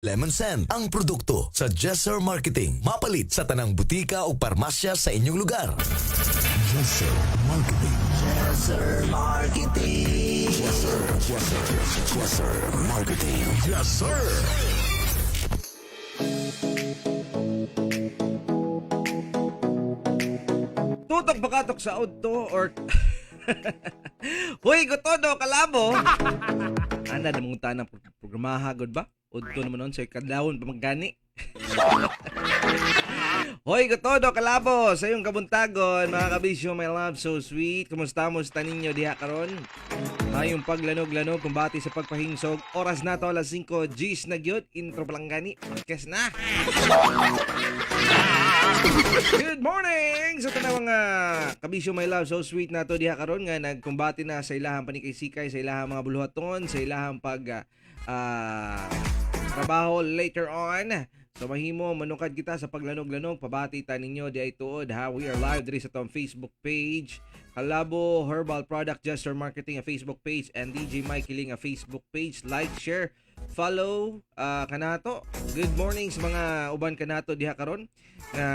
Lemon Scent ang produkto sa Jesser Marketing. Mapalit sa tanang butika o parmasya sa inyong lugar. Jesser Marketing. Jesser Marketing. Jesser, Jesser, Jesser Marketing. Jesser. Tutok bakatok sa udto or Hoy, gotodo, kalabo! Anda na mong tanang programaha, gud ba? Udto naman nun, sa kadlawon pa maggani. Hoy, gotodo, kalabo! Sa iyong kabuntagon, mga kabisyo, my love, so sweet. Kumusta mo sa ninyo diha karon? Mayong paglanog-lanog, kumbati sa pagpahingsog. Oras na to, alas 5, G's na gyud. Intro pa lang gani. Pakes na! Good morning! Sa tanawang kabisyo, my love, so sweet na to diha karon nga nagkumbati na sa ilahang panikay-sikay, sa ilahang mga buluhaton, sa ilahang pag trabaho later on. So mahimo manukad kita sa paglanog-lanog, pabati ta ninyo di ay tuod ha. We are live diri sa atong Facebook page. Kalabo Herbal Product Gesture Marketing a Facebook page and DJ Mike Hiling a Facebook page. Like, share, follow kanato. Good morning sa mga uban kanato diha karon nga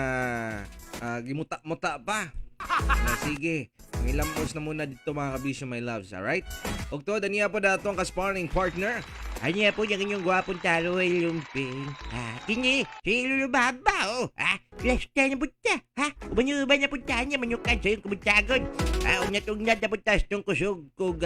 gimuta-muta pa. Na sige, ngilamos na muna dito mga kabisyo, my loves, alright? Ug to daniya po datong ka-sparring partner. Anya po yung inyong gwapong talo ay lumping. Ha, kini, si Lulubaba, oh. Ha, lasta na punta, ha? Uban na punta niya, manyukan sa iyong kabuntagon. Ha, unyat-unyat na punta sa itong kusog kug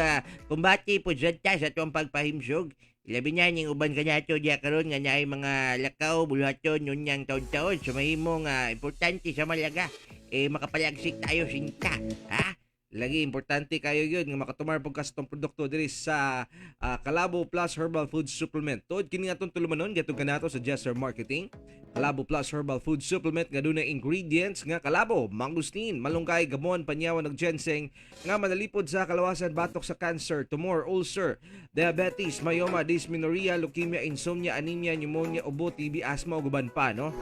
kumbati po dyan ta sa itong pagpahimsog. Ilabi niya, ning uban ka nato diya karon nga naay mga lakaw, buluhaton, nunyang taon-taon. Sumahimo nga, importante sa malaga. Eh, makapalagsik tayo sinta, ha? Lagi importante kayo yun nga makatumar pug ka sa itong produkto diri sa Kalabo Plus Herbal Food Supplement. Tuod kini atong tulumanon gatong kanato sa Jester Marketing. Kalabo Plus Herbal Food Supplement nga dunay ingredients nga kalabo, mangustin, malunggay, gamon, panyawan ug ginseng nga manalipod sa kalawasan batok sa cancer, tumor, ulcer, diabetes, myoma, dysmenorrhea, leukemia, insomnia, anemia, pneumonia, ubo, TB, asthma ug uban pa, no?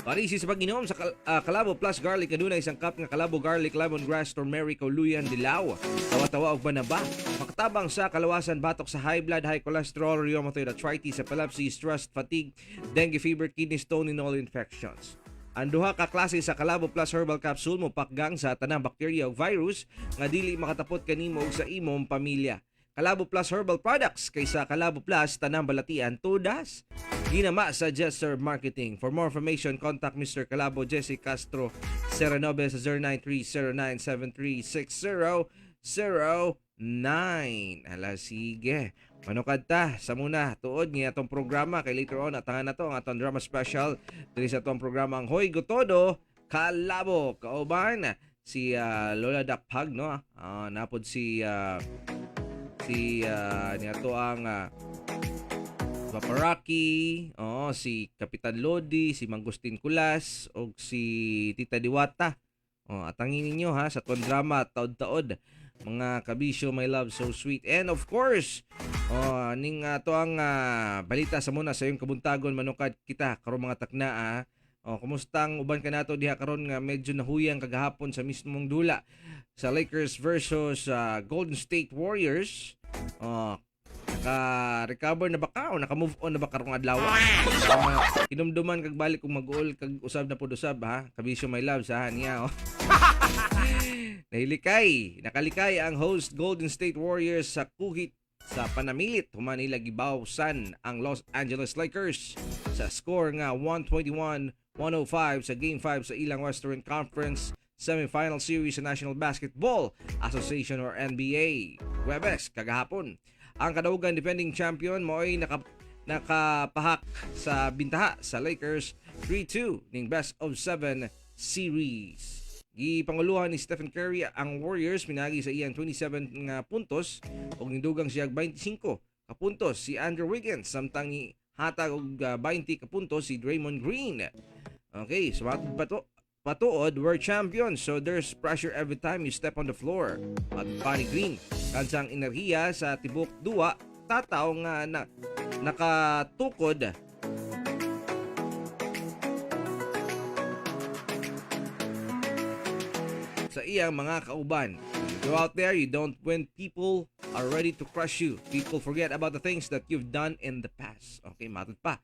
Parisi sa pag-inom sa Kalabo Plus Garlic aduna isang cup nga Kalabo Garlic Lemongrass Turmeric o Luyan Dilaw. Tawa-tawa og banaba. Makatabang sa kalawasan batok sa high blood, high cholesterol, rheumatoid arthritis, epilepsy, stress, fatigue, dengue fever, kidney stone and all infections. Ang duha ka klase sa Kalabo Plus Herbal Capsule mo pakgang sa tanang bakterya ug virus nga dili makatapot kanimo ug sa imong pamilya. Kalabo Plus Herbal Products kaysa Kalabo Plus tanang balatian tudas. Ginama sa Jester Marketing. For more information, contact Mr. Kalabo Jesse Castro Seranobe sa 0930-973-6009. Hala, sige. Manukad ta sa muna tuod nga atong programa kay later on atangan na to ang atong drama special diri sa atong programa ang Hoy Gotodo Kalabo kauban si Lola Dapag, no, napod si niato ang Paparaki, oh, si Kapitan Lodi, si Mangustin Kulas, og si Tita Diwata. Oh, atangin ninyo ha sa tuwan drama taod-taod. Mga kabisyo, my love, so sweet. And of course, oh, ning ato ang balita sa muna sa iyong kabuntagon manukad kita karon mga takna ah. Oh, kumusta ang uban kanato diha karon nga medyo nahuyang kagahapon sa mismong dula sa Lakers versus Golden State Warriors. Oh, naka-recover na ba ka o naka-move on na ba karong adlaw? Hinumduman kag balik kung mag-uol kag usab na pud usab ha. Kabisyo, my loves ha niya oh. Nahilikay, nakalikay ang host Golden State Warriors sa kuhit sa panamilit human nila gibawsan ang Los Angeles Lakers sa score nga 121-105 sa Game 5 sa ilang Western Conference Semifinal Series sa National Basketball Association or NBA. Webes kagahapon. Ang kadaugan defending champion mo'y nakapahak sa bintaha sa Lakers 3-2 ning best of 7 series. Gipanguluhan ni Stephen Curry ang Warriors pinagi sa iyang 27 nga puntos ug nidugang siya 25 ka puntos si Andrew Wiggins samtang hatag og 20 ka puntos si Draymond Green. Okay, so matod pa to patuod, we're champions, so there's pressure every time you step on the floor. At pa ni Green, kansang enerhiya sa tibok duwa tataw nga na, nakatukod sa iyang mga kauban. You go out there, you don't win people are ready to crush you. People forget about the things that you've done in the past. Okay, matod pa.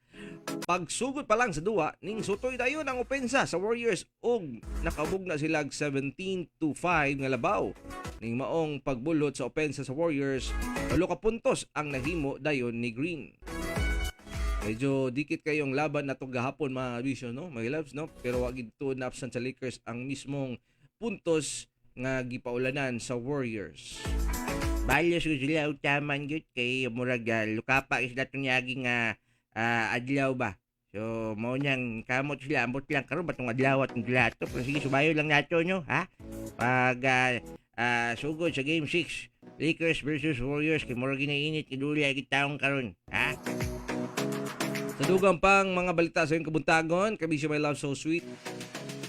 Pagsugod pa lang sa duwa, ning sutoy dayon ang opensa sa Warriors ug nakaubog na sila 17-5 nga labaw. Ning maong pagbulot sa opensa sa Warriors, 8 ka puntos ang nahimo dayon ni Green. Medyo dikit kayong laban na gahapon, mga bisyo, no? Mga loves, no? Pero wag gid naabsan sa Lakers ang mismong puntos nga gipaulanan sa Warriors. Balos ko sila og taman gyud kay murag lukapa sila tong yagi nga adlaw ba. So mao nang kamot sila, ambot lang karon ba tong adlaw at glato. Pero sige, subayo lang nato nyo, ha? Pag sugod sa game 6, Lakers versus Warriors, kay murag ginainit kidulya gid taong karon, ha? Sa dugang pang mga balita sa iyong kabuntagon, kabisyo, my love so sweet,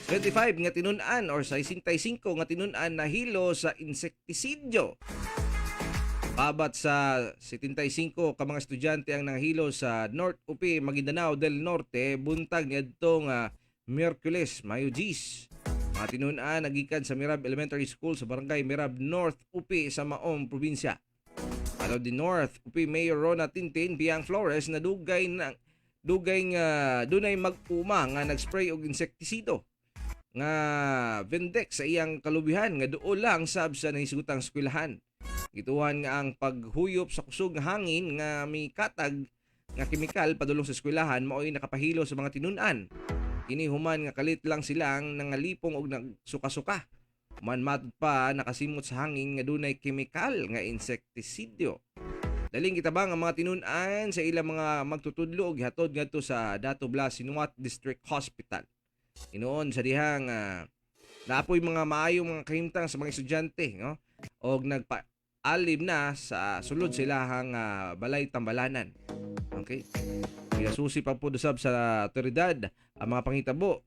75 nga tinun-an or sa 65 nga tinun-an na hilo sa insektisidyo. Pabat sa 75 ka mga estudyante ang nahilo sa North Upi, Maguindanao del Norte buntag niadtong Miyerkules, Mayo 10. Mga tinun-an nagikan sa Mirab Elementary School sa Barangay Mirab North Upi sa maong probinsya. Ato di North Upi Mayor Rona Tintin Biang Flores na dugay na dugay nga dunay mag-uma nga nagspray og insektisido nga Vendex sa iyang kalubihan nga duol lang sab sa nahisgutang eskwelahan. Gituhan nga ang paghuyop sa kusog nga hangin nga mikatag nga kemikal padulong sa eskwelahan mao'y nakapahilo sa mga tinun-an. Kini human nga kalit lang silang nangalipong og nagsuka-suka. Human matud pa nakasimot sa hangin nga dunay kemikal nga insektisidyo. Daling gitabang ang mga tinun-an sa ilang mga magtutudlo og gihatod ngadto sa Dato Blas Sinuat District Hospital. Inoon sa dihang naapoy mga maayong mga kahimtang sa mga estudyante, no? Og nagpaalim na sa sulod sa ilahang balay tambalanan. Okay. Ginasusi pa po usab sa otoridad ang mga pangitabo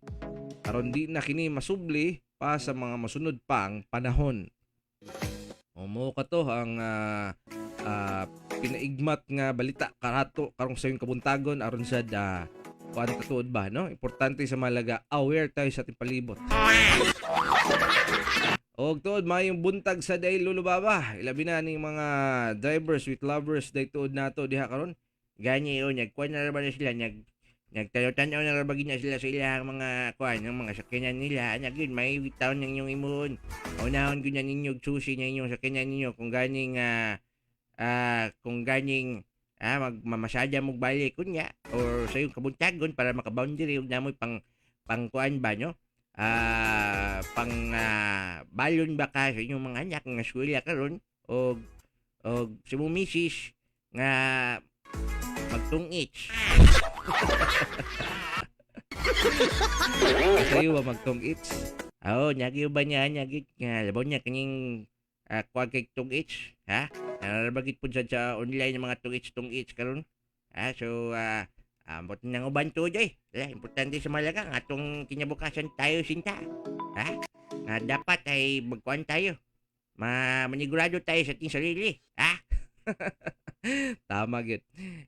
aron di na kini masubli pa sa mga masunod pang panahon. O mo kato ang pinaigmat nga balita karato karong sa kabuntagon aron sad kuan katuod ba, no? Importante sa malaga aware tayo sa ating palibot. Og tuod maayong buntag sa day, Lolo Baba. Ilabi na ning mga drivers with lovers day tuod nato diha karon. Gani o nagkuan na ra ba na sila, nagtanaw-tanaw na ra ba gid na sila sa ilang mga kuan ng mga sakyanan nila ana gyud may taon ng inyong imuon. Unahon gyud na ninyo og susi na inyong sakyanan ninyo kung ganing magmamasada mo balik kunya or sa iyong kabuntagon para maka-boundary ug namoy pang pangkuan ba, no, pang balon ba ka sa inyong mga anak nga eskwela karon og og si mong misis nga magtungits. Kayo ba magtong-its? Oo, nagyo ba niya, nyagi nga labaw niya kaning kuwag kay tungits, ha? Narabagit po sa online ng mga tungits tungits karon. Ha, so ambot nang uban to joy. Wala, importante sa malaga nga atong kinabukasan tayo sinta. Ha? Nga dapat ay magkuan tayo. Ma manigurado tayo sa ating sarili. Ha? Tama gyud.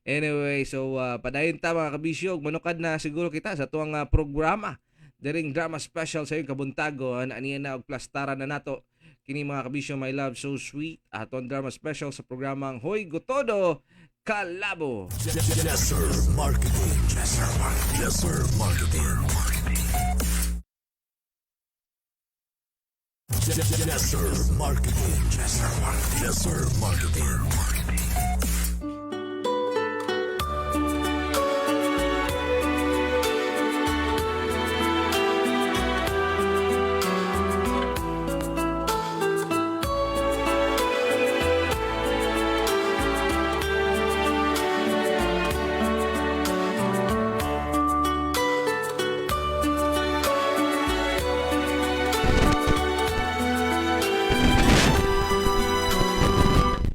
Anyway, so padayon ta, mga kabisyo, manukad na siguro kita sa tuang programa. Diring drama special sa iyong kabuntagon, aniya na og plastara na nato kini, mga kabisyo, my love so sweet, aton drama special sa programang Hoy Gotodo Kalabo. Jesser Marketing. Jesser Marketing. Jesser Marketing. Jesser Marketing. Jesser Marketing. Jesser Marketing.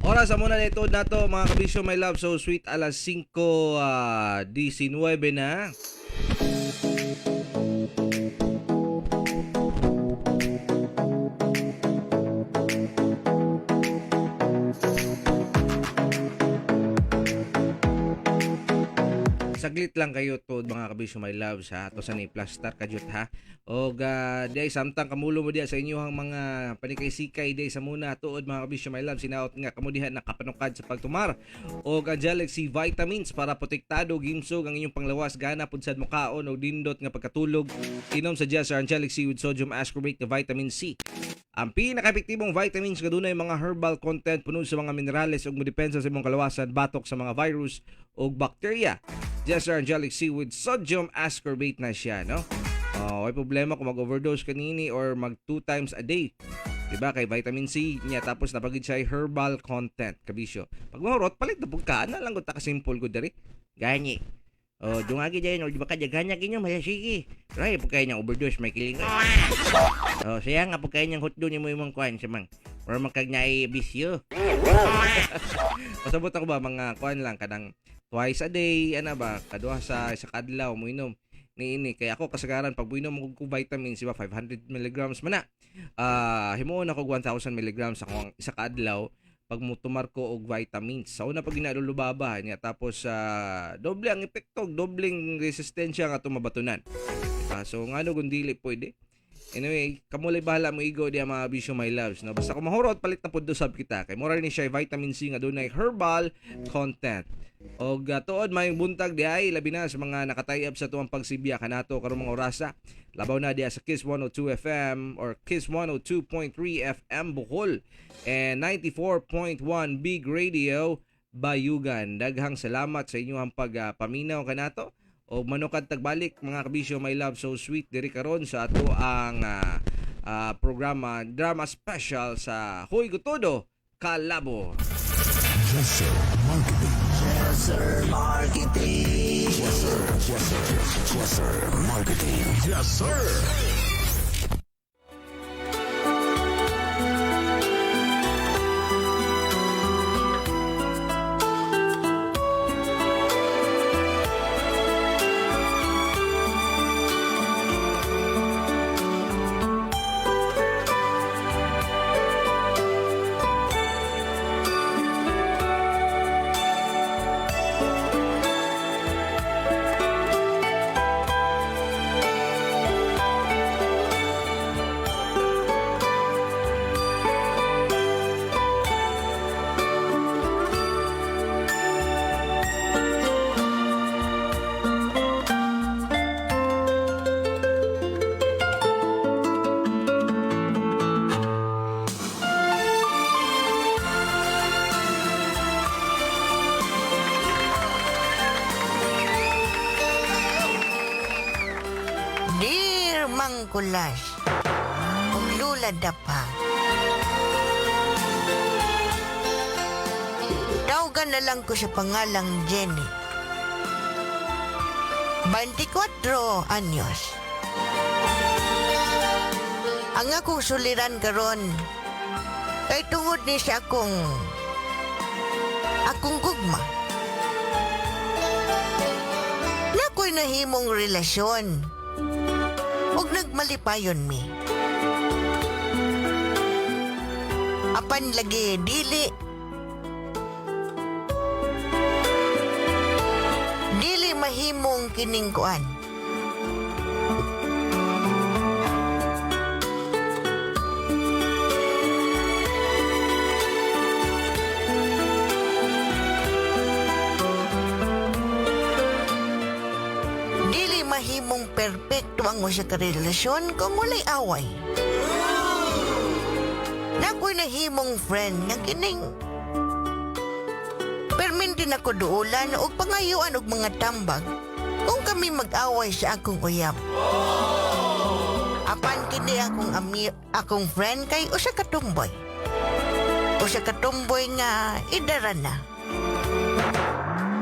Oras sa muna nito nato, mga kabisyo, my love so sweet, alas 5:19 na. Sa Saglit lang kayo to, mga kabisyo, my loves, ha. Ato sa ni plastar kadyot, ha. Og diay samtang kamulo mo diya sa inyong mga panikay-sikay diay sa muna tuod, mga kabisyo, my loves, hinaot nga kamo diha nakapanukad sa pagtumar og Angelic C vitamins para protektado gimsog ang inyong panglawas, gana pud sad mokaon og dindot nga pagkatulog. Inom sa Jess Angelic C with sodium ascorbate nga vitamin C. Ang pinaka-epektibong vitamins nga dunay mga herbal content, puno sa mga minerales ug modepensa sa imong kalawasan batok sa mga virus ug bacteria. Jessar Angelic C with sodium ascorbate na siya, no? Oh, may problema kung mag-overdose kanini or mag two times a day. Diba? Kay vitamin C niya, tapos napagid siya ay herbal content, kabisyo. Pag mahurot, palit na pud ka na lang gud ta, ka-simple gud diri. Gani. Oh, dungagi dayon or di ba ka daghan kinyo sige. Pero ay pagkain niyang overdose may kiling. Oh, siya nga pagkain niyang hotdog nimo imong kuan sa mang. Or magkag naay bisyo. Pasabot ako ba mga kuan lang kanang twice a day ana ba, kaduha sa isa ka adlaw moinom niini, kay ako kasagaran pag moinom ko vitamins, di ba, 500 milligrams man na, himuon ako 1000 milligrams ako ang isa ka adlaw pag mutumar ko og vitamins sa una pag ginalulubaba niya, tapos doble ang epekto, dobleng resistensya nga tumabatunan, diba? So ngano kung dili pwede? Anyway, kamo lay bahala mo igo diya, mga bisyo, my loves, no? Basta kung mahurot, palit na pud sab kita kay moral ni siya vitamin C nga dunay herbal content. Og tuod maayong buntag diay, labi na sa mga nakatayab sa tuwang pagsibya kanato karong mga orasa. Labaw na diya sa Kiss 102 FM or Kiss 102.3 FM Bohol and 94.1 Big Radio Bayugan. Daghang salamat sa inyong pagpaminaw kanato. O manukad tagbalik, mga kabisyo, my love, so sweet diri karon sa ato ang programa drama special sa Huy Gutodo Kalabo. Jesser Marketing. Jesser Marketing. Jesser, Jesser, Jesser Marketing. Yes, sir. Dear Mang Kulas, ug Lula Dapa. Tawgan na lang ko sa pangalang Jenny. 24 anyos. Ang akong suliran karon kay tungod ni sa akong gugma. Nakoy nahimong relasyon ug nagmalipayon mi. Apan lagi dili mahimong kining kuan. Dili mahimong perpekto ang usa ka relasyon kung walay away. Nakoy nahimong friend nga kining perminti nako duulan og pangayuan og mga tambag kung kami mag-away sa akong uyab. Apan kini akong friend kay usa ka tumboy. Usa ka tumboy nga idara na.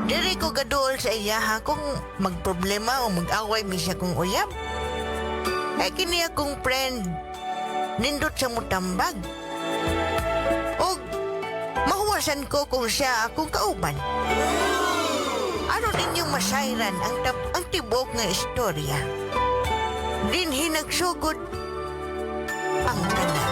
Diri ko gaduol sa iyaha kung magproblema o mag-away mi sa akong uyab. Kay kini akong friend nindot sa mutambag. Og mahuwasan ko kung siya akong kauban. Aron inyong masayran ang tibok nga istorya. Dinhi nagsugod ang tanan.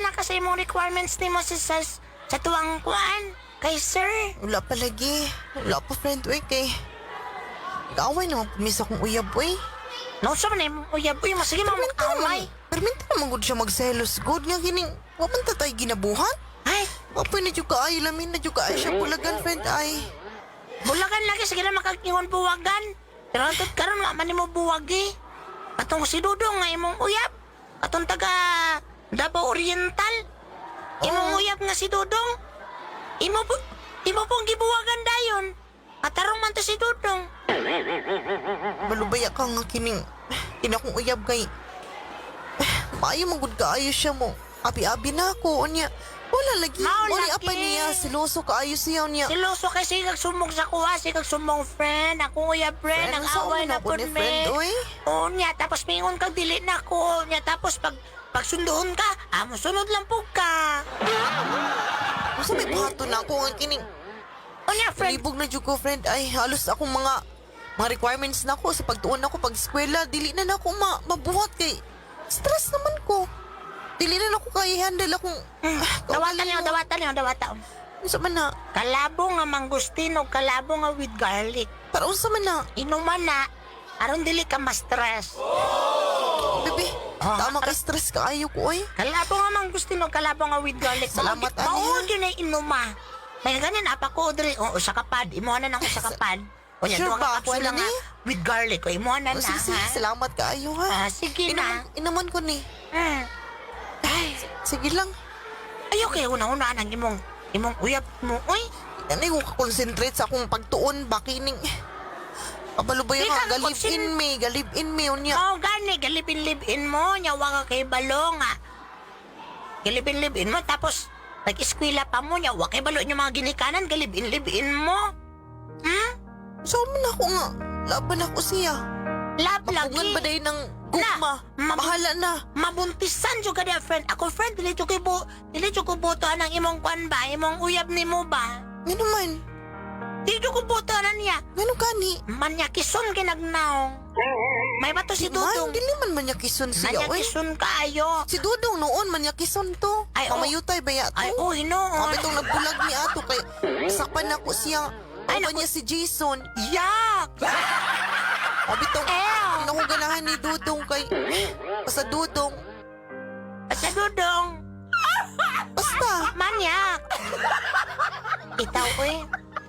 Nakapasa na ka sa imong requirements nimo sa tuwang kuan kay sir. Wala pa lagi. Wala pa, friend, uy, kay kaaway naman pud mi sa akong uyab, uy. No, sa man imong uyab, uy, masige man mag-away. Perminta naman gud siya magselos. Good nga kining, wa man ta tay ginabuhat. Ay, Wa pa na jud kaayo, lamin na jud kaayo siya bulagan, friend, ay. Bulagan lagi sige na makagingon buwagan. Pero antot karon wa man nimo buwagi. Katong si Dudong nga imong uyab. Katong taga Davao Oriental. Imong uyab nga si Dudong. Imo pong gibuwagan dayon. Katarong man to si Dudong. Balubaya ka nga kining, kini akong uyab kay, maayo man gud kaayo siya mo. Abi-abi na ako, unya. Wala lagi. Mao Wala lagi. pa niya. Siloso kaayo siya, unya. Siloso kay sigag sumong sa kuha, sigag sumong friend. Akong uyab, friend, Friend, ang unsa away man na ako pud ni me. friend, oy? Unya, tapos mingon kag dili na ko. Unya, tapos pag pagsundoon ka, amo sunod lang pud ka. Unsa may buhaton na ako nga kining Unya, friend, Libog na jud ko, friend. Ay, halos akong mga requirements na ako sa pagtuon ako pag eskwela. Dili na nako mabuhat kay stress naman ko. Dili na nako kaya handle akong Dawatan niyo, dawatan niyo, dawatan. Unsa man na? Kalabo nga mangustin o kalabo nga with garlic. Para unsa man na? Inuman na, aron dili ka ma-stress. Bebe, tama kay stress kaayo ko oy. Kalabo nga mangustin o kalabo nga with garlic. Salamat, ani, Mao ha? yun ay inuma. May ganin apa ko diri o usa ka pad, imuha na ng usa ka pad. O yan, Sure duha ka ba? kapsula Wala nga ni? with garlic. O imuha na O, na, sige, sige, ha? salamat kaayo ha. Ah, sige na. Inuman, inuman ko ni. Ay, Sige lang. ayo kay una-una ang imong uyab mo. Uy, Ano yung concentrate sa akong pagtuon ba kining Kabalo ba Di yun ka ha? Galib in me, galib in me unya. Oo, gani, galibin-libin mo, nyawa ka kay balo nga. Galibin-libin mo, tapos nag-eskwela pa mo, nyawa kay balo yung mga ginikanan, galibin-libin mo. So man ako nga, laban ako siya. Lab Mapungan lagi. ba dahil ng gugma? Na, Bahala na. Mabuntisan jud ka diya, friend. Ako, friend, dili jud kay bo, dili jud ko boto anang imong kwan ba, imong uyab nimo ba. Ngano man? Dili jud ko boto anan niya. Ngano kani? Manyakison kinagnaong. May bato si Di man, Dudong. dili man manyakison siya, oy. Manyakison kaayo. Si Dudong noon, manyakison to. Ay, oh. Mamayutay ba ya to? Ay, oh, hinuon. Kami itong nagbulag ni ato kay sakpan ako siya. Ay, Ay, naku. niya si Jason. Yak! Abi tong Ew! kinakuganahan ni Dudong kay basta Dudong. Basta Dudong. Basta. Manyak! Itaw, uy.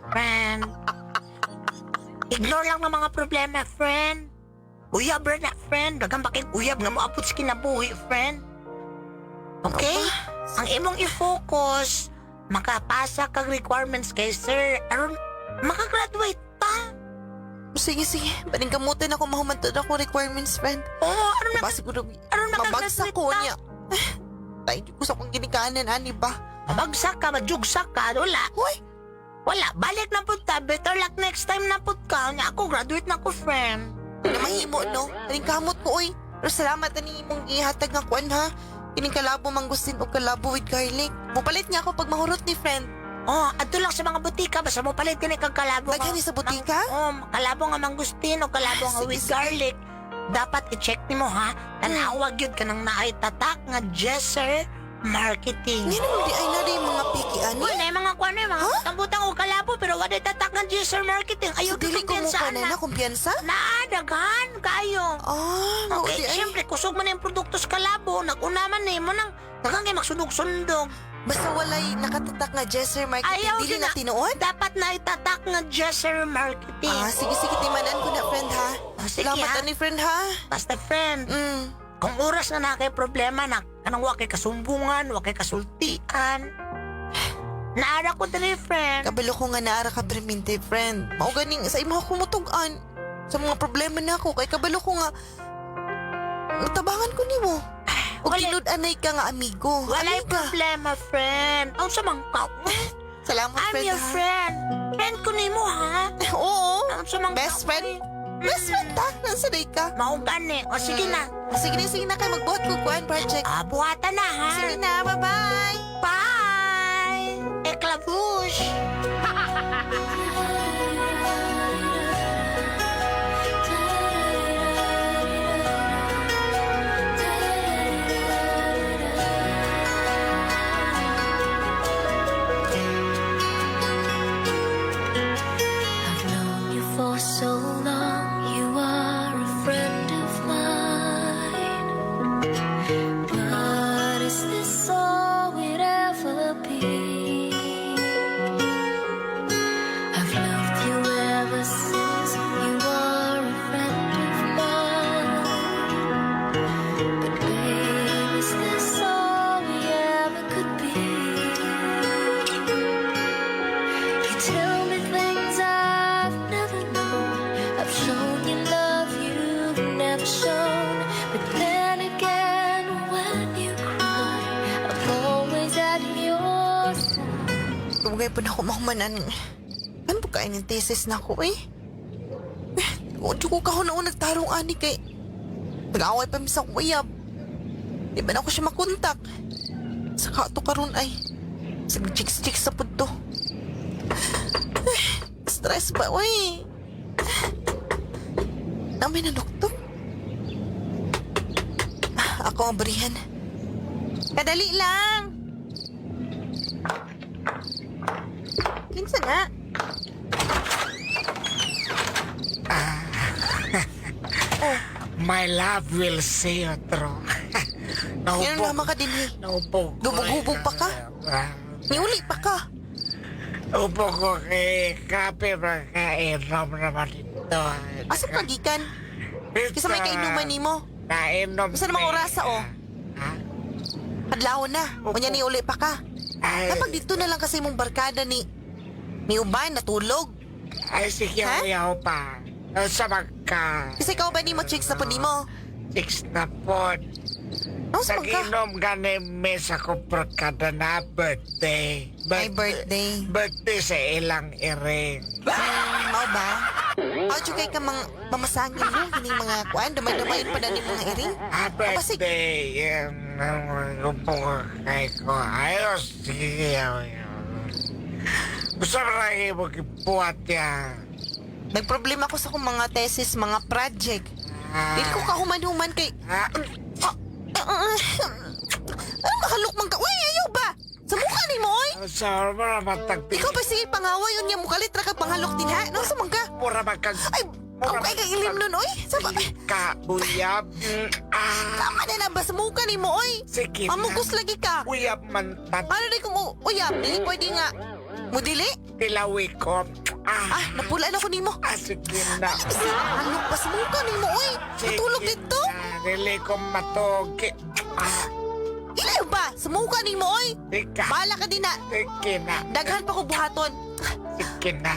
Friend. Ignore lang ng mga problema, friend. Uyab ra na, friend. Daghang bakit uyab nga moabot sa kinabuhi, friend. Okay? Ang imong i-focus, makapasa kag requirements kay sir, aron makagraduate ta. Sige, sige. Paningkamutan ako mahumantod ako requirements, friend. Oo, aron Ba siguro aron mabagsak makagraduate ko ta. niya. Tayo ko sa akong ginikanan, ani ba? Mabagsak ka, majugsak ka, wala. Hoy, Wala, balik na pud ta. Better luck next time na pud ka. Unya ako, graduate na ko, friend. na mahimo, no? Paningkamot ko, oy. Pero salamat ani imong gihatag nga kuan ha. Kining kalabo mangustin og kalabo with garlic. Mupalit nga ako pag mahurot ni friend. Oh, adto lang sa mga butika basta mo palit kini kag kalabo. Daghan ni sa butika? Oh, kalabo nga mangustin o kalabo nga Sige, with sige. garlic. Dapat i-check nimo ha. Tanawa gyud kanang naay tatak nga Jesser Marketing. Ngano di ay na di mga piki ani? Uy, na mga kuan eh, mga butang-butang og kalabo pero wala tatak nga Jesser Marketing. Ayaw So, dili ko mo kumpiyansa ka na na kumpiyansa? Naa, daghan kaayo. Ah, mao Okay, di ay. siyempre kusog man ang produkto sa kalabo, nag-una man eh, mo nang daghang kay magsundog-sundog. Basta walay nakatatak nga Jesser Marketing Ayaw dili yun na na. tinuod? Dapat na itatak nga Jesser Marketing. Ah, sige sige timanan ko na friend ha. Oh, sige, Salamat ha. ani friend ha. Basta friend, kung oras na na kay problema na kanang wa kay kasumbungan, wa kay kasultian. Naara ko diri, friend. Kabalo ko nga naara ka perminte friend. Mao ganing sa imo ako mutug-an sa mga problema na ako kay kabalo ko nga tabangan ko nimo. Og tinud-anay ka nga amigo. Walay Amiga. problema, friend. Ang sa mang ka. Salamat I'm friend your ha. friend. Friend ko nimo ha. Oo. Ang sa mang Best friend. Best friend ta. Nasa day ka. Mao gani. O sige na. Sige na kay magbuhat ko kuan project. Ah, buhatan na ha. Sige na, bye-bye. Bye. Eklabush. Dugay po na ako mahumanan. Ano po kain ng thesis na ako eh? Kung ko kahon na nagtarong ani kay nag-away pa mi sa akong uyab. Di ba na ako siya makontak? Saka to karon ay sa chicks-chicks sa pud to. Ay, stress ba, uy? Namay na nuktok. Ah, ako ang barihan. Kadali lang! Kinsa na? My love will see you through. Yan Naubog. naman ka din eh. Naubog. ko. Gubog-gubog pa ka? Niuli pa ka. Naubog ko kay kape makainom naman ito. Asa pagikan? Kisa may kainuman nimo. Nainom. Basta namang orasa, oh. Ha? Adlaw na. Unya niuli pa ka. Ay, Kapag dito na lang kasi mong barkada ni ni Uban natulog. ay sige, Ha? uyaw pa. Sa magka. Kasi ikaw ba nimo chicks na po nimo? Six na po. Ano sa magka? Nag-inom gani mi sa kumprakada na birthday. My birthday. Birthday sa ilang iring. Mao ba? How jud kay ka mang mamasangin mo kining mga kuan dumay-dumayon pa na ni mga iring? Ah, Pasig. birthday. Upo ko kay ko. Ayos. Sige. Gusto mo lang ibuhat yan. Nagproblema ko sa akong mga thesis, mga project. Dili ko kahuman-human kay Ah, Ah, ah, ah, mahalok man ka. Uy, ayaw ba? Sa mukha ni mo, oy. sa mura matagpi. Ikaw ba sige pangaway unya mo kalit ra ka panghalok din ha? No sa man ka? Mura magkag... Ay, ako kay kay ilim nun, oy. Sa ba? Ka, uyab. Ah, Tama na na ba sa mukha ni mo, oy. sige na. Mamugos lagi ka. Uyab man tat. Ano di kung uyab, dili pwede nga. Mudili? Tilawi ko. Ah, Ah, napula na ko nimo. ah, sige na. Kasi halok pa sa mukha nimo, oy. Sige Natulog dito. na, Dili ko matugi. Ah, Ilayo ba? Sa mukha nimo, oy. tika. Bala ka din na. Sige na. Daghan pa ko buhaton. Sige na.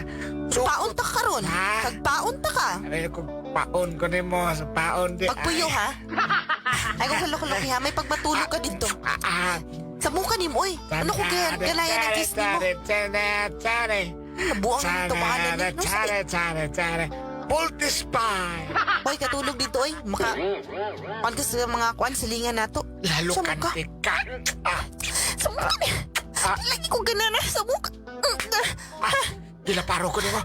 So, Paunta ka ron. Ha? Kagpaunta ka. Ano kung paon ko nimo sa paon di. Pagpuyo ha. Ay kung kalok ha, may pagmatulog ka dito. Ah, ah. Sa mukha nimo, oy. Ano ko kaya ganayan ang kiss nimo? Tare, tare, tare. Nabuang Tare, tumahanan ni. No, sige. tare, tare, tare. Pultis pie. Hoy, katulog dito, oy. Maka, kuan ka sa mga kuan, silingan nato. Lalo Sa mukha. kanti ka. Ah, Sa mukha ni. Ah. Lagi ko ganana sa mukha. ah. Gilaparo ko nimo.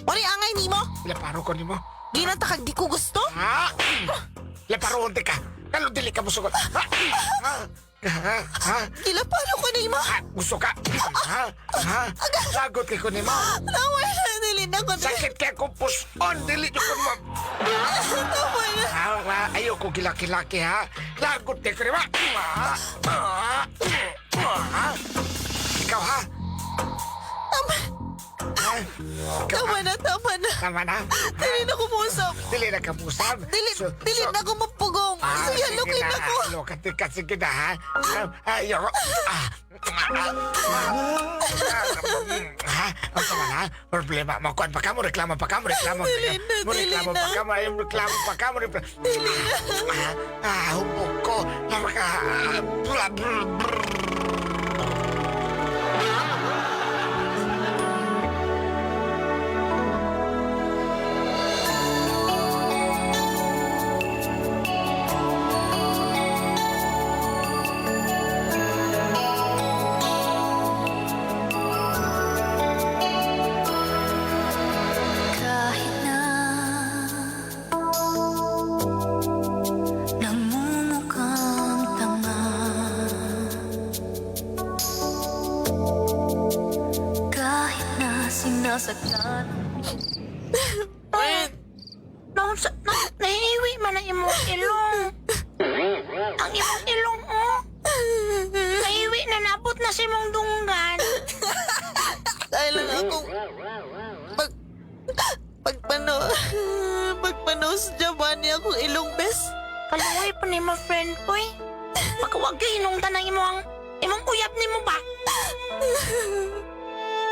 Ori, angay nimo. Gilaparo ko nimo. Ginanta kag di ko gusto. Ah! Gilaparo unti ka. Kalo dili ka musugot. Ah! Ah! Ah! Ah! Gila, paano ko nimo? Ah, gusto ka? Ha? Ha? Lagot kay ko nimo. Naway na, dili na ko. Sakit kay ko puson. Dili jud ko mo. Tama na. Ah, ah, ayoko gilaki-laki ha. Lagot kay ko nimo. Ah, ah, ah. Ikaw ha? Tama. Ha? Ikaw, Tama na, tama na. Tama na. Dili na ko musap. Dili na ka musab. Dili, dili na ko mapugong. Ah, Sige, sige lukin na. ako. Loka ka, sige na ha. Ah, Ayoko. Ah, ah, ah, Ha? Ang tama na? Problema mo. Kuan pa ka mo, reklamo pa ka mo, reklamo. Dili na, Mo dili reklamo na. pa ka mo, ay, reklamo pa ka mo, reklamo. Dili na. Ah, ah, hubog ko. Napaka... Blah, brr, brr. Kahit na namumukhang tanga, kahit na sinasaktan. Friend, no, sa, no, nahihiwi man ang imong ilong. Ang imong ilong, oh. Nahiwi na nabot na sa imong dunggan. Dahil lang akong pag pagpano pagpanos Giovanni akong ilong bes. Kaluoy pa ni mo, friend ko, eh. Pagkawag kayo hinungdan ang imong, imong uyab ni mo ba?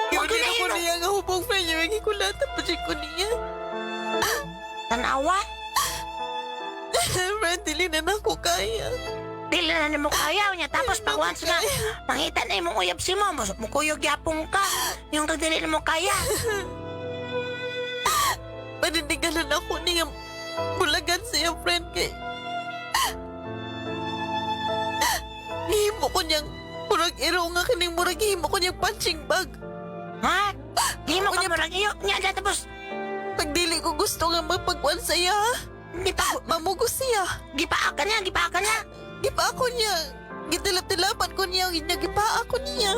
Yung Wag yun din na ako ilong. niya nga hubog friend niya gikulata pa siya ko niya. Tanawa? Friend, dili na na ako kaya. Dili na nimo kaya niya tapos pag once nga mangita na imong uyab si mo, mukuyog yapong ka. Yung kag dili nimo kaya. Panindigalan ako niya bulagan siya, friend, kay nihimo ko niyang murag iro nga kining murag himo ko niyang punching bag. Ha? Di mo ka Unya- murag iyo niya na tapos Pag dili ko gusto nga magpagkuan sa iya, di pa mamugos siya. gipaa ka niya, gipaa ka niya. Gipa ako niya. Gitilap-tilapan ko niya. Gipa ako niya.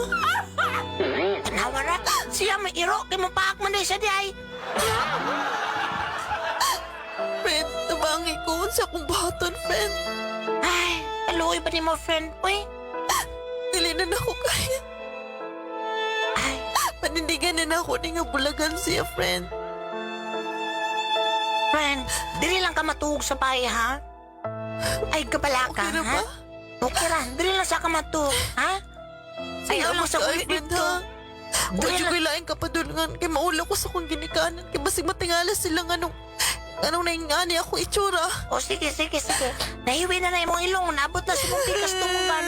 Tanawa ra. Siya may iro kay mo paak man day sa di ay. Friend, tabangi ko sa akong buhaton, friend. Ay, kaluoy ba nimo friend? Uy, Dili na nako kaya. ay, Panindigan na nako ni nga bulagan siya, friend. friend, dili lang ka matuog sa bahay ha. Ay, kabala ka, Okay na ha? ba? Okay ra, dili lang sa ka matuog, ha? Ayaw lang Salamat sa kaayo, ulit friend, dito. ha? Dili Huwag lang- ko lain kapadulngan kay maula ko sa akong ginikanan kay basig matingala sila nga anong anong naingani ako itsura. O sige, sige, sige. Nahiwi na na imong ilong. Naabot na sa imong pikas tumugan.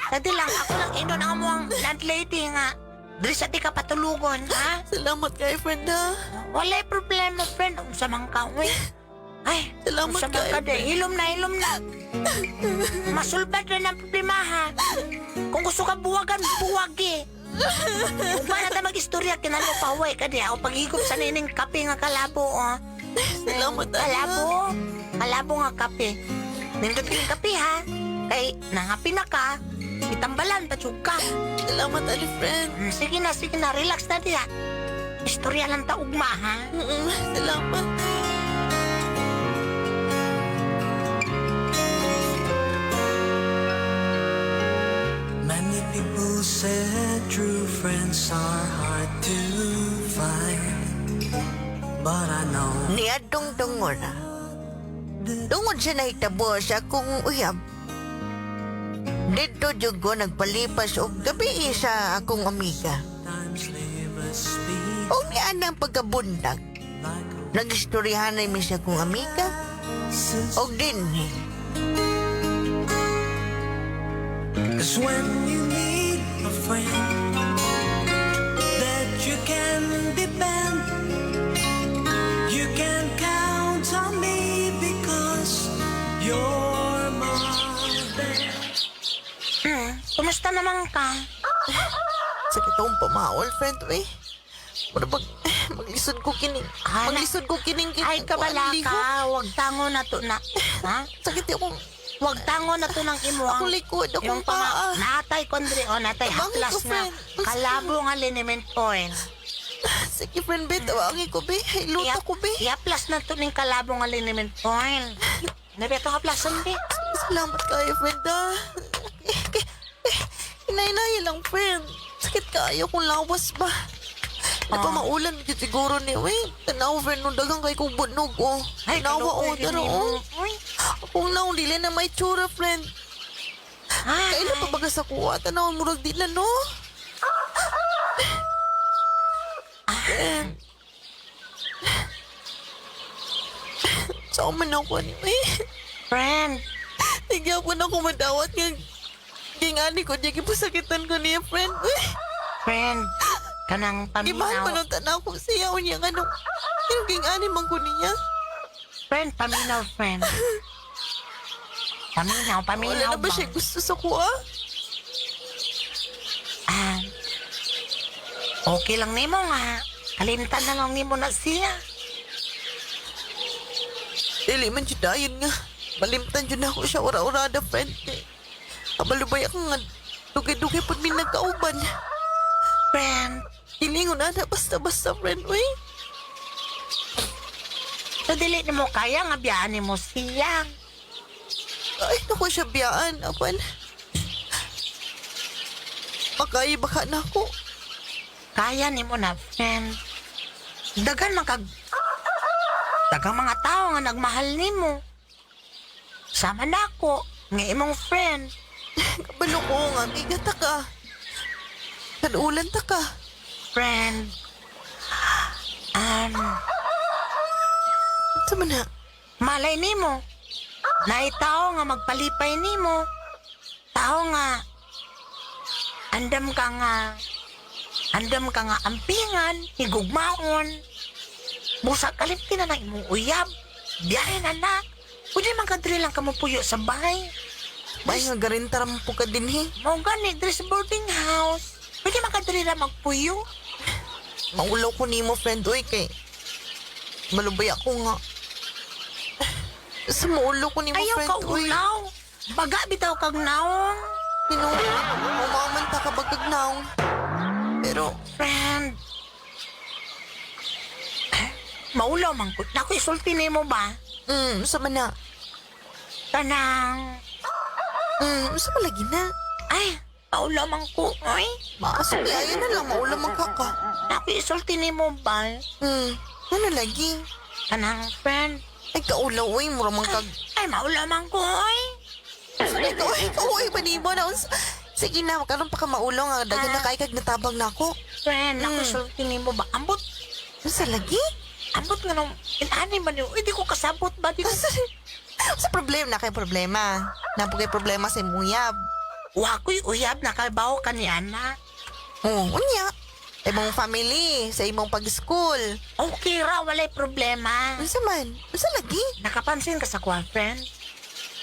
Dati lang, ako lang inon ang among landlady nga. Dili sa ti ka patulugon, ha? Salamat kay friend ha. Walay problema, friend. Unsa man ka, uy. Ay, Salamat unsa man kaayo, ka, day. Hilom na, hilom na. Masulbad na ng problema, ha? Kung gusto ka buwagan, buwagi. Kung pa na ta mag-istorya, kinalo pa, ka di. Ako paghigop sa nining kape nga kalabo, oh. Salamat ani, ha. Kalabo. Kalabo nga kape. Nindot kayong kape ha. Kay nangapi na ka. Itambalan, patsug ka. Salamat ani friend. Sige na, sige na. Relax na diha. Istorya lang ta ugma ha. Salamat. Many people said true friends are hard to find. But I know Niadtong tungod. Tungod sa nahitabo sa akong uyab. Didto jud ko nagpalipas og gabi sa akong amiga. times leave us speak Og nianang pagkabundag. like a Nagistoryahanay mi sa akong amiga sister. og dinhi. 'Cause when you need a friend that you can depend, you can count on me because you're my best. Kumusta naman ka? Sakit akong pamaol, friend, eh. Mura pag maglisod ko kining. Hala. Maglisod ko kining kining. Ay, kabala ka. Wag tango na to na. Ha? Sakit akong Wag tango na to ng imuang. akong likod, akong Yung pama, paa. natay kondre o natay Tabangin haklas ko, nga. friend. Kalabo nga liniment oil. Sige, friend, be. Tawagin ko, be. Luta ko, be. Iaplas na to ning kalabo nga liniment oil. Nabeto ka plasan be. Salamat kayo, friend, ah. Hinay-hinay lang, friend. Sakit kayo kung lawas ba. Napamaulan jud siguro ni, we. Tanaw, friend, nung dagang kay kong bunog, oh. Tanawa, oh, kaluoy tara, yun oh. nimo. Uy. Akong naong dili na may tsura, friend. Ay, Kailan pa baga sa kuha? Tanaw, murag di na, no? Friend. Saan man ako, ano, eh. Friend. Nagyapon ako madawat nga gingani ko niya gipasakitan ko niya, friend. Uy, Friend. Kanang gimahal man paminaw. ang tanaw ko siya o niya nga nung pero gingani man ko niya. Friend, paminaw, friend. Paminaw, paminaw Wala na ba siya gusto sa kuha? Ah, okay lang nimo nga. Kalimtan na lang nimo na siya. Dili man jud dayon nga. Malimtan jud ako siya ura-urada, friend. Kay Kabalubay ako nga dugay-dugay pud mi nagkauban. Friend, Gilingon na na basta-basta, friend. Uy, so dili nimo kaya nga biyaan nimo siya. ay naku siya biyaan. Apan. Makaya baka na ako. Kaya nimo na, friend. Dagan man kag dagang mga tao nga nagmahal nimo. Sama na ako, nga imong friend. Kabalo ko nga, amiga ta ka. Kanulan ta ka. Friend. Sa man na? Malay nimo. Naay tao nga magpalipay nimo. Tao nga andam ka nga ampingan, higugmaon. Busa kalimti na ng imong uyab. Biyahe na na. Pwede man ka diri lang ka mopuyo sa bahay. Bay nga garintaram po ka din he. Mao gani diri sa boarding house. Pwede man ka diri ra magpuyo. Maulaw ko nimo friend oy kay malubay ako nga. Sa maulo ko nimo Ayaw friend ka oy. ulaw. Baga bitaw kag naong. Tino, umaman ta ka bagag naong. Pero Friend. Eh, maulaw man ko. Naku, isulti nimo ba? Sa man na. Kanang Sa malagi na. ay, maulaw man ko, oy. Maasok ayan na lang maulaw man ka ka. Naku, isulti nimo ba? Ano lagi? Kanang friend. Ay kaulaw oy, mura man kag. Ay, maulaw man ko, oy. Ay kaoy, kaoy pa nimo na. Sige na, karon pa ka maulaw nga daghan na kay kag natabang nako. Friend, naku, isulti nimo ba? Ambot, Sa lagi? ambot nga nung, inani man yun. Uy, di ko kasabot ba? Di ko, Sa problema na kay problema. Napo kay problema sa imong uyab. wa ko'y uyab, nakabaw ka ni Ana. Oh, unya. Imong family, sa imong pag-school. Okay ra, walay problema. Unsa man? Unsa lagi? Nakapansin ka sa kuha, friend?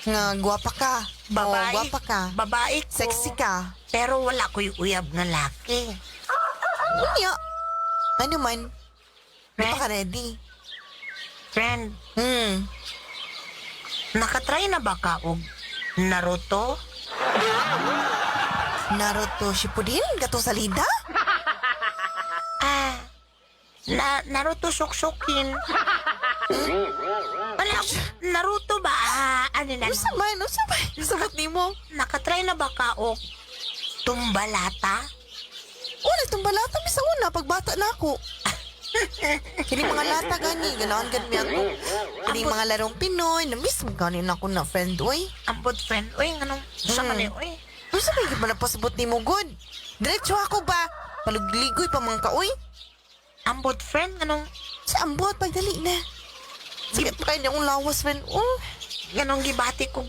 Nga gwapa ka. Babae. Oh, gwapa ka. Babae ko. Sexy ka. Pero wala ko'y uyab nga laki. Unya. Ano man? Di pa Friend, ka ready. friend, nakatry na ba ka og Naruto? Naruto Shippuden gato sa lida? Ah, na Naruto suksukin. Wala, Naruto ba? Ah, ano na? Unsa man? Unsa man? Sabot nimo. Nakatry na ba ka og tumbalata? Una itong balata mi sa una pagbata na ako. Kini mga lata gani, ganahan gani mi ato. Kini mga larong Pinoy, na miss mo gani na ako na friend oy. Ambot friend, uy, anong sa man eh, uy. Unsa may gid man pasabot nimo good? Diretso ako ba? Palugligoy pa man ka oy. Ambot friend, anong Sa ambot pagdali na. Sakit pa kayo akong lawas friend. Oh, ganong gibati ko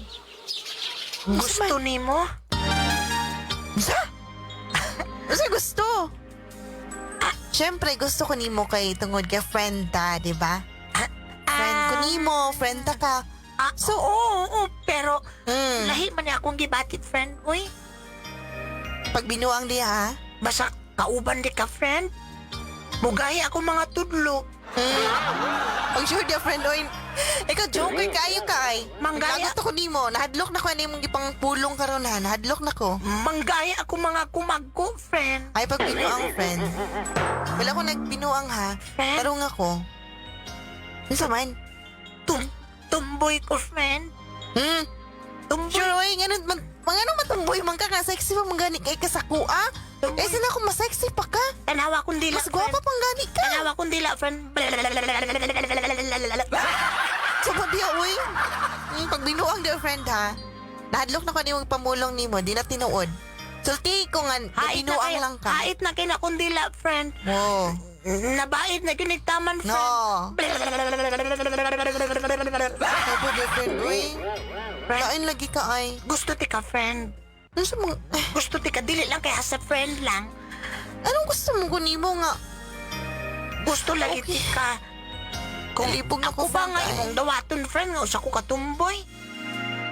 gusto nimo? Unsa? Unsa gusto? Ah, siyempre, gusto ko nimo kay tungod kay friend ta, di ba? Friend ko nimo, friend ta ka. Ah, so, oo, oo, pero lahi man niya akong gibati friend, uy. Pag binuang diha, ha? Basta kauban di ka friend. Mugaya ako mga tudlo. Pag sure dia friend oy. Ikaw joker kayo kay. Manggaya. Naglagot ako nimo, nahadlok na ko ani imong gipangpulong karon ha, nahadlok na ko. Manggaya ako mga kumagko, friend. Ay pag binuang friend. Wala ko nagbinuang ha. Friend? Tarong ako. Unsa man? Tumboy ko, friend. Tumboy. Sure oy, ganun man mga ano matumboy man ka nga sexy pa man gani kay kasako ah. Tumboy. Eh sila ko mas sexy pa ka. Tanawa kong dila, Mas gwapa friend. pang gani ka. Tanawa kong dila, friend. So diya oy. Pag binuang dear friend ha. Nahadlok na ko nimong pamulong nimo, di na tinuod. Sulti ko nga Hait na binuang kay, lang ka. hait na kay na kong dila, friend. Oh. Nabait na ginigtaman, friend. No. Opo, girlfriend, uy. Friend. Kain lagi ka ay. Gusto ti ka, friend. Ano sa mga... Eh, Gusto ti ka, dili lang kay sa friend lang. anong gusto mo kunin mo nga? Gusto lagi Okay. ti ka. Kung Nalipog na ako ko, ba friend, nga ay. imong dawaton, friend, nga usa ko katumboy.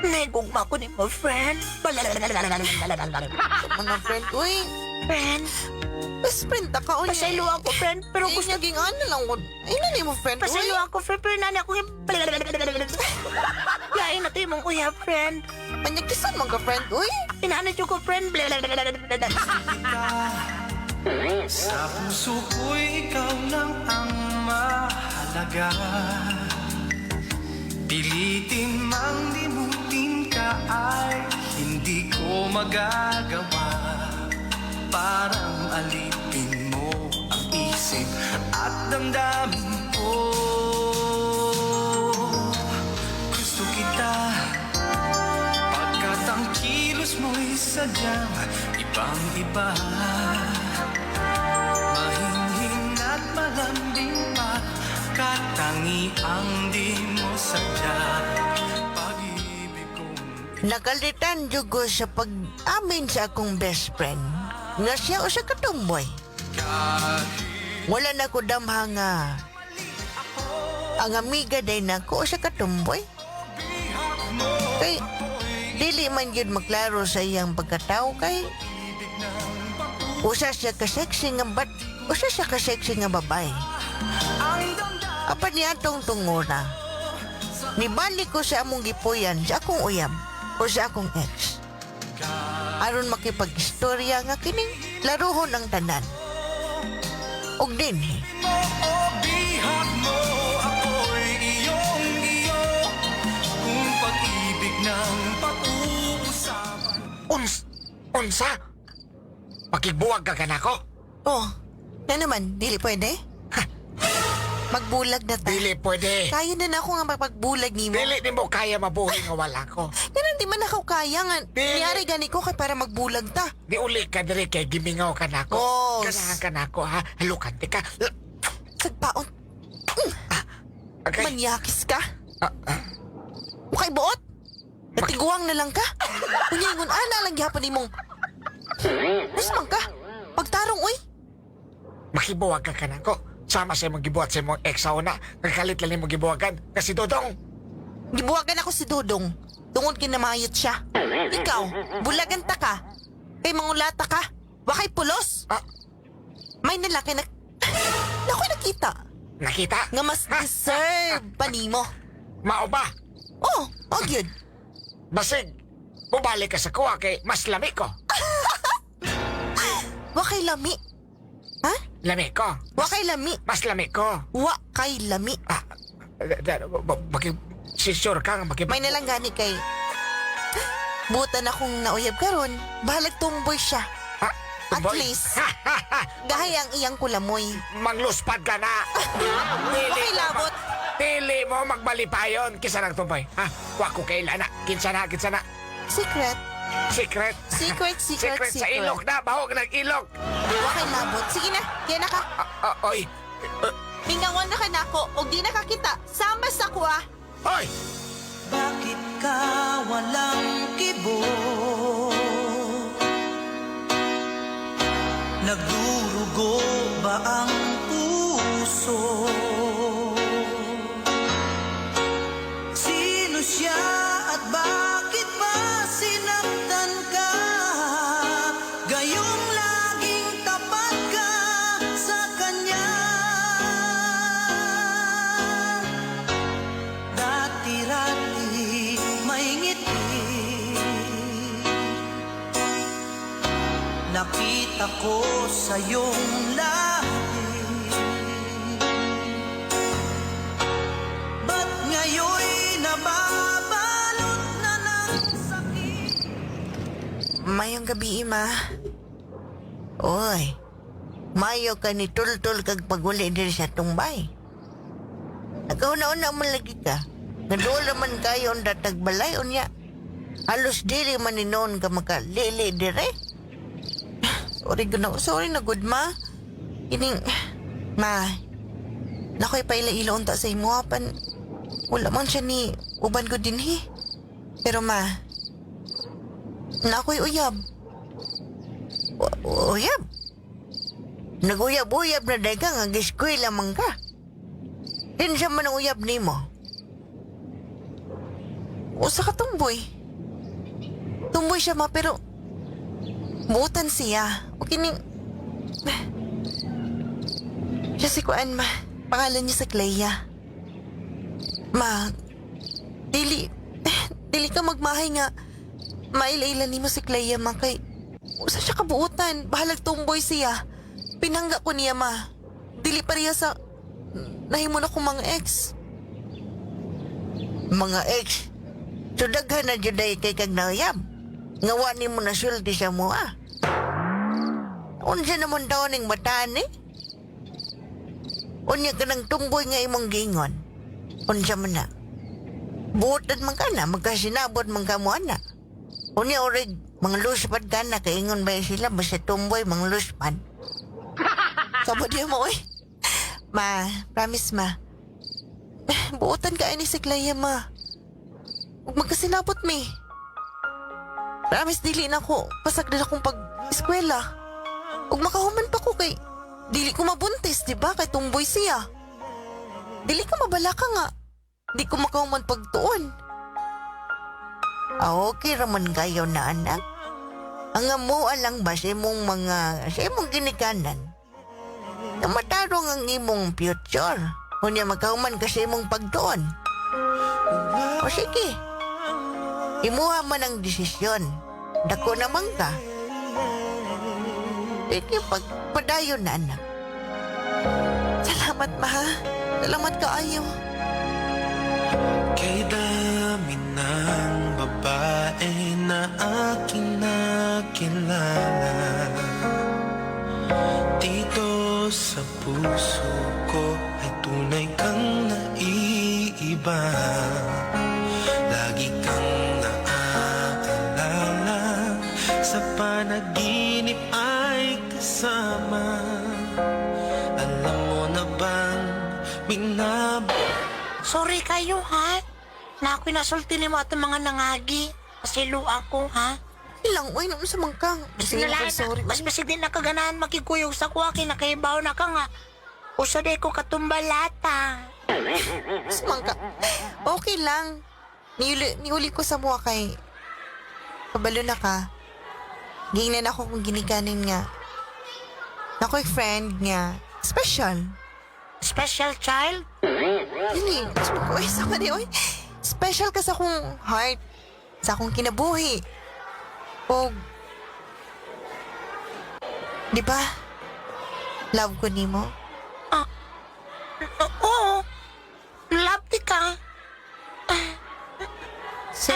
Naigugma ko ni mo, friend. Mga friend, uy. Friend, Best friend ta ka, uy. pasaylo ako, friend. Pero Ay, gusto naging ano lang ko. Ay, nani mo, friend, uy. Pasaylo ako, friend. Pero nani ako yung... Lain na to imong uya, friend. Panyakisan mo ka, friend, uy. Inanad ko, friend. Sa puso ko'y ikaw lang ang mahalaga. Pilitin mang limutin ka ay hindi ko magagawa. Parang alipin mo ang isip at damdamin ko. Gusto kita pagkat ang kilos mo'y sadyang ibang-iba. Mahinhin at malambing pa, katangiang di mo sadya. Pag-ibig. Nakalitan jud ko sa pag-amin sa akong best friend nga siya usa ka tomboy. Wala na ko damha nga ang amiga day nako usa ka tomboy. Kay dili man jud maklaro sa iyang pagkatao kay usa siya ka sexy nga bat usa siya ka sexy nga babae. Apan niya atong tungura. Nibalik ko sa among gipuyan sa akong uyab o sa akong ex. Aron makipag-istorya nga kining laruhon ang tanan. Og dinhi, Mo o bihag mo, ako'y iyong iyo. Kung pag-ibig ng pag-uusapan. Unsa? Makigbuwag ka kanako? Oh, na naman, dili pwede? Magbulag na ta. Dili pwede. Kaya na na ako nga mapagbulag nimo. Dili nimo kaya mabuhi nga wala ko. Ganun di man ako kaya nga. Dili. Niyari gani ko kay para magbulag ta. Di uli ka diri kay gimingaw ka nako. Oh, Ganahan ka nako ha. Halukan ka. Sagpaon, Okay. manyakis ka. Ah, ah. Ukay buot. Natiguang na lang ka. Unya ingon ana lang gihapon nimong. Usman ka. Pagtarong uy. Makibuwag ka kanako. Sama sa imong gibuhat sa imong ex sa una. Nagkalit lang imong gibuwagan. Kasi Dodong. Gibuwagan ako si Dodong. Tungod kinamayot siya. Ikaw, bulagan ta ka. Kay mangulata ka. Wakay pulos. Ah. May nalaki na... Nakoy nakita. Nakita? Nga mas deserve pa nimo. Mao ba? Oh, oh gyud. Basig. Bubalik ka sa kuha kay mas lami ko. Wakay lami. Ha? Lami ko. Wakay lami. Mas lami ko. Wakay lami. Ah, maki si sure ka nga maki May nalang gani kay... Butan akong nauyab karon. Bahalag tumboy siya. Ah, At tumboy? least. Gahay ang iyang kulamoy. Mangluspad ka na. Dili Okay, mo labot. Dili mo magbalipayon kisa nang tumboy. Ha? Wa ko kaila na. Kinsa na, kinsa na. Secret. Secret. Secret, secret, Secret sa secret. ilok na. Bahog ng ilok. Wakay labot. Sige na, kaya na ka. Ah, ah, oy. Mingawan na ka nako og di na ka kita. Sama sa kuha. Oy! Bakit ka walang kibo? Nagdurugo ba ang puso? Sino siya at bakit ba sinaktan ka? Gayong laging tapat ka sa kanya. Dati-rati may ngiti. Nakita ko sa iyong lahi. Ba't ngayon'y nababalot na ng sakit? Mayong gabi, ima. Oy, mayo ka ni tultul kag paguli diri sa tungbay. Nagkauna-una man lagi ka. Naduol man kayo ang datag balay unya. Halos dili man ni noon ka makalili dire. Sorry, good na, sorry na good ma. Ining, ma, nakoy paila-ila unta sa imo pan wala man siya ni uban ko dinhi. Pero ma, nakoy uyab. Uyab? Naguyab-uyab na dahil ka nga giskwela man ka. Kinsa man ang uyab nimo? Usa ka tumboy. Tumboy siya ma pero buutan siya. O kining siya si Kuan ma. Pangalan niya sa Clea. Ma, dili dili ka magmahay nga maila-ila nimo si Clea ma kay usa siya kabuutan. Bahalag tumboy siya. Pinangga ko niya ma. Dili pareha sa nahimo na kong mga ex. Mga ex? So daghan na jud ay kay kag nauyab. Nga wa nimo nasulti sa mua. Unsa naman daw ning bataan eh? Unya ka ng tumboy nga imong giingon. Unsa man na? Buotan man ka na, magkasinabot man ka mo ana. Unya orig, mga luspad ka na, kaingon ba sila, basta tumboy, mga luspad. Sabod mo, oy. Ma, promise ma. Buotan ka ani si Clea, ma. Ug magkasinabot mi. Promise dili na ko pasagdan akong pag-eskwela. Ug makahuman pa ko kay dili ko mabuntis, di ba? Kay tumboy siya. Dili ka mabalaka nga. Di ko makahuman pagtuon. Ah, okay raman kayo na anak. Ang amo lang ba sa imong mga, sa imong ginikanan? Na matarong ang imong future. Unya makahuman ka sa imong pagtuon. O sige. Imuha man ang desisyon. Dako naman ka. Sige, pagpadayon na anak. Salamat, ma. Salamat kaayo. Kay dami ng babae na aking nakilala. Dito sa puso ko ay tunay kang naiiba. Lagi kang naaalala. Sa panaginip ay kasama. Alam mo na bang minab... Sorry kayo, ha? Na ako'y nasulti ni mo at mga nangagi. Pasilo ako, ha? Ilang, uy, naman sa mangkang. Mas Sige, nalain na, sorry. mas basig din nakaganahan makikuyog sa kuha kay nakaibaw na ka nga. Usa day ko katumbalata. Sa mangka. Okay lang. Niuli ko sa muha kay kabalo na ka. Gingnan ako kung ginikanin nga. Nako'y friend nga. Special. Special child? Dili. Uy, sa kani, oy. Special ka sa akong heart. Sa akong kinabuhi. O, di ba? Love ko nimo. Oo. Love di ka. So,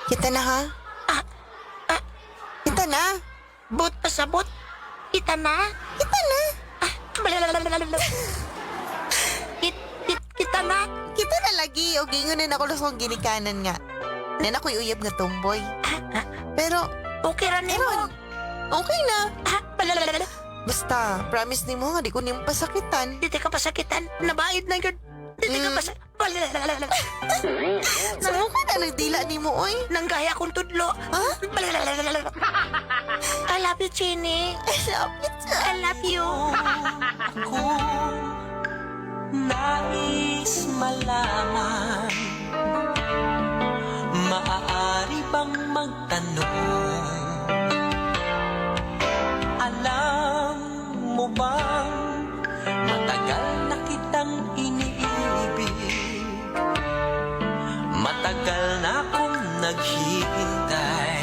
kita na ha? Ah, ah. Kita na. Bot pasabot. Kita na. Kita na. Ah, blablabla. Kita na. Kita na lagi. O gingon na ako sa akong ginikanan nga. Nan ako'y uyab nga tomboy. Ah, ah, Pero, okay ra nimo. Meron. Okay na. Ah, blablabla. Basta, promise nimo nga di ko nimo pasakitan. Di ka pasakitan. Nabaid na yun. Di ka pasak... Blablabla. So, okay na nagdila nimo, oy. Nanggaya akong tudlo. Ha? Blablabla. I love you, Chini. I love you too. I love you. Kung nais malaman, maaari bang magtanong? Alam mo bang matagal na kitang iniibig? Matagal na akong naghihintay.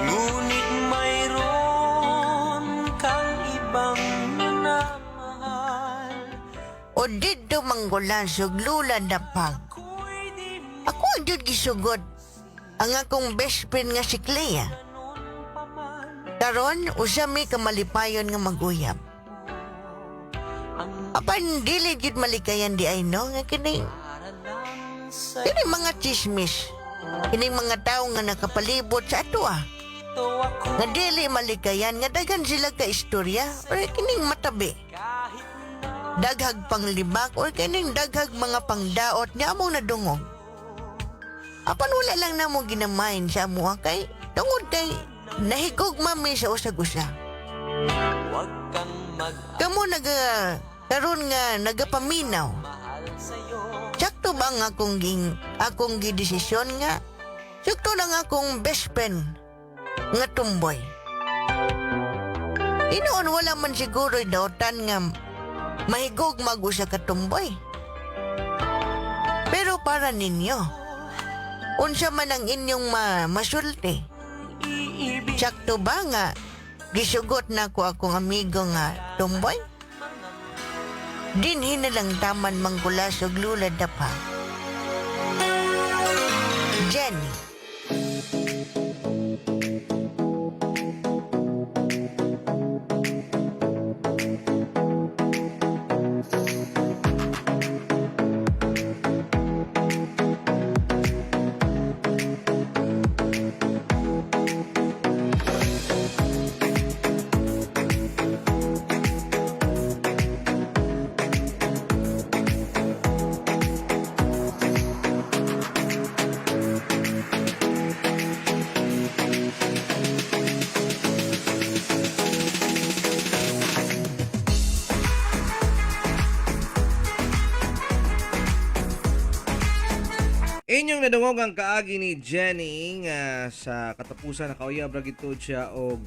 Ngunit mayroon kang ibang minamahal. O dito manggulan suglulan na pang. Ako'y di Ako ang jud gisugod. Ang akong best friend nga si Clea. ganun pa man. Karon usa mi kamalipayon nga maguyab. Ang Apan dili jud malikayan di ay no nga kini para lang sa kini mga chismis. Kini mga tawo nga nakapalibot sa ato ah. ito ako Nga dili malikayan nga daghan sila ka istorya or kining matabi. kahit na Daghag panglibak or kining daghag mga pangdaot nga among nadungog. Apan wala lang namo ginamain sa amuha kay tungod kay nahigugma mi sa usag-usa. wag kang Kamo naga karon nga nagapaminaw. magmahal sa'yo. Sakto ba ang akong gidesisyon nga? Sakto lang akong best friend nga tumboy. Inoon wala man siguro dautan nga mahigog mag-usa ka tumboy. Pero para ninyo, unsa man ang inyong masulti? Iibig Sakto ba nga gisugot na ko akong amigo nga tumboy? Dinhi na lang taman manggulas og lulad na pa. Jenny. Inyong nadungog ang kaagi ni Jenny nga sa katapusan nakauyab ra gid to siya og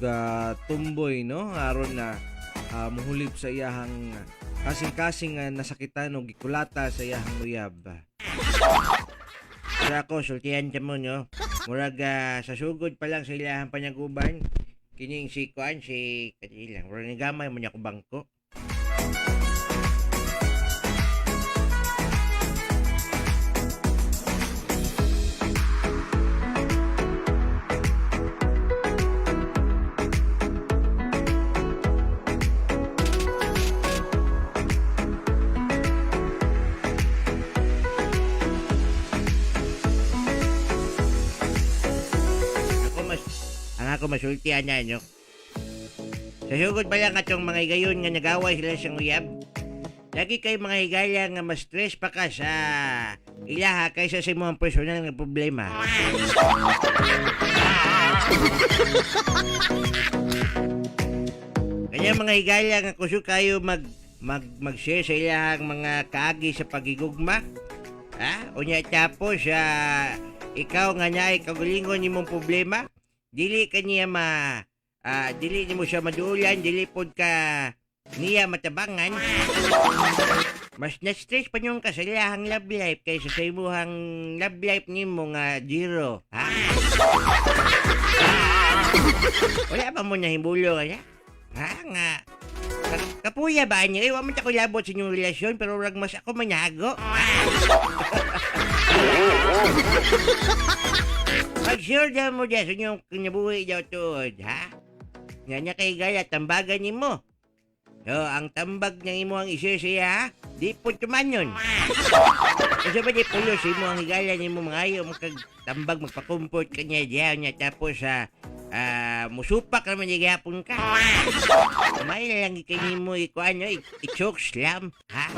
tumboy, no, aron na muhulip sa iyahang kasing-kasing nga nasakitan og gikulata sa iyahang uyab. Pero ako, sultihan sa mo, no? Murag sa sugod pa lang sa ilahang panaguban, kining si Kuan, si kanilang, murag nagamay mo niya ko bangko. Ako mas, ang ako masultihan na, no? Sa sugod pa lang atong mga higayon nga nagaway sila sa uyab, lagi kay mga higala nga mas stress pa ka sa ilaha kaysa sa imong personal nga problema. Kanya mga higala nga kusog kayo mag mag mag-share sa ilahang mga kaagi sa pagigugma. Ha? Unya tapos ikaw nga naay kaugalingon nimong problema, dili ka niya ma dili nimo siya maduulan, dili pod ka niya matabangan. Mas na-stress pa niyong ka sa ilahang love life kaysa sa imuhang love life nimo nga zero. Ha? Wala pa mo nahimbulo kaya? Ha nga. Kapuya ba niyo? Eh, wa man ta ko labot sa inyong relasyon pero rag mas ako manago. Pag-sure daw mo dyan sa inyong kinabuhi daw tuod, ha? Nga niya kay gaya, tambagan nimo. So, ang tambag ng imo ang isir siya, ha? Di po tuman yun. Kasi ba di pulos imo ang higala nimo mga ayaw magkagtambag, magpakumport ka niya diyan niya tapos sa musupak naman di gihapon ka. May lang kay nimo ikuan no, i-choke slam, ha?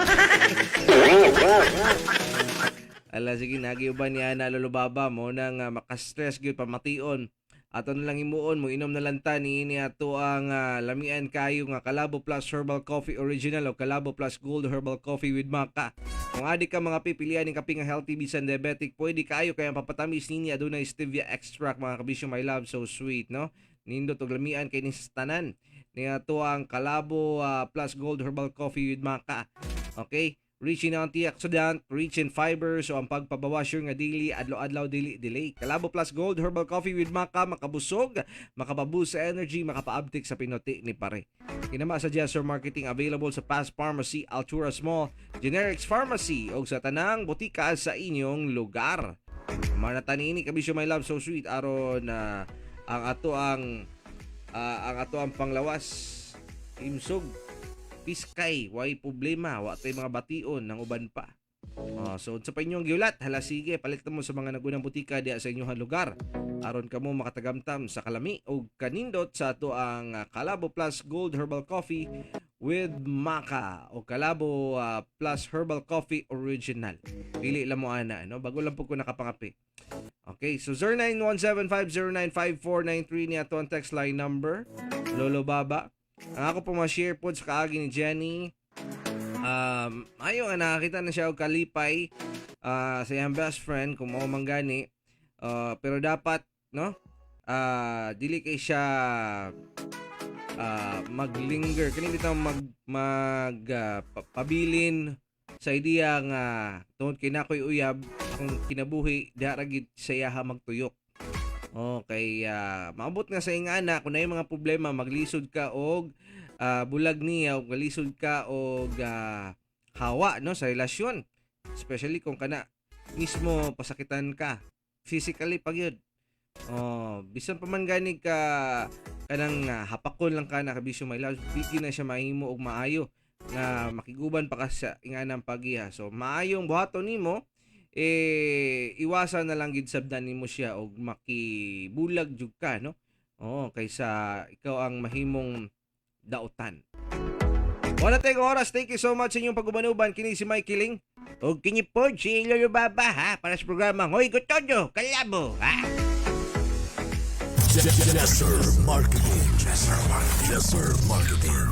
Ala sige, nagiuban niya na Lolo Baba mo nang makastress gyud pamation. Ato na lang himuon mo inom na lang ta niini ato ang lamian kayo nga Kalabo Plus Herbal Coffee Original o Kalabo Plus Gold Herbal Coffee with Maca. Kung adi ka mga pipilian ning kape nga healthy bisan diabetic, pwede kayo kay ang papatamis nini adunay stevia extract, mga kabisyo my love, so sweet, no? Nindot og lamian kay ni sa tanan. Ni ato ang Kalabo Plus Gold Herbal Coffee with Maca. Okay? Rich in antioxidant, rich in fiber, so ang pagpabawas sure nga dili, adlaw-adlaw dili delay. Kalabo Plus Gold Herbal Coffee with Maca, makabusog, makapaboost sa energy, makapaabtik sa pinuti ni pare. Kinama sa Jesser Marketing, available sa Pass Pharmacy, Altura Small, Generics Pharmacy, o sa tanang botika sa inyong lugar. Manatan ini kabisyo my love so sweet aron na ang ato ang panglawas imsog piskay, way problema, wa tay mga bation ng uban pa. So unsa pa inyong giulat? Hala sige, palit mo sa mga nagunang butika diha sa inyong lugar aron kamo makatagamtam sa kalami og kanindot sa ato ang Kalabo Plus Gold Herbal Coffee with Maca o Kalabo Plus Herbal Coffee Original. Pili lang mo ana, no? Bago lang po ko nakapangapi. Okay, so 0917-509-5493 ni ato ang text line number. Lolo Baba. Ang ako po ma-share po sa kaagi ni Jenny. Ayo nga nakakita na siya og kalipay sa iyang best friend kung mao man gani. Pero dapat, no? Dili kay siya maglinger kini bitaw mag mag pabilin sa ideya nga tungod kay nakoy uyab akong kinabuhi diha ra gid sa iyaha magtuyok. Okay, maabot nga sa ingana kung naay mga problema maglisod ka og bulag niya o maglisod ka og hawa, no, sa relasyon. Especially kung kana mismo pasakitan ka physically pag yun. Oh, bisan pa man gani ka kanang hapakon lang ka na kabisyo my love, di na siya mahimo og maayo nga makiguban pa ka sa inganang pagiha. So maayong buhaton nimo eh iwasan na lang gid sabdan nimo siya og makibulag jud ka, no? Oo, kaysa ikaw ang mahimong dautan. Wala tayong oras. Thank you so much sa inyong pag-uban-uban. Kini si Mike Kiling. Og kini pod si Lolo Baba, ha, para sa programa Hoy Gotodo, Kalabo, ha. Jesser Marketing. Jesser Marketing. Jesser Marketing.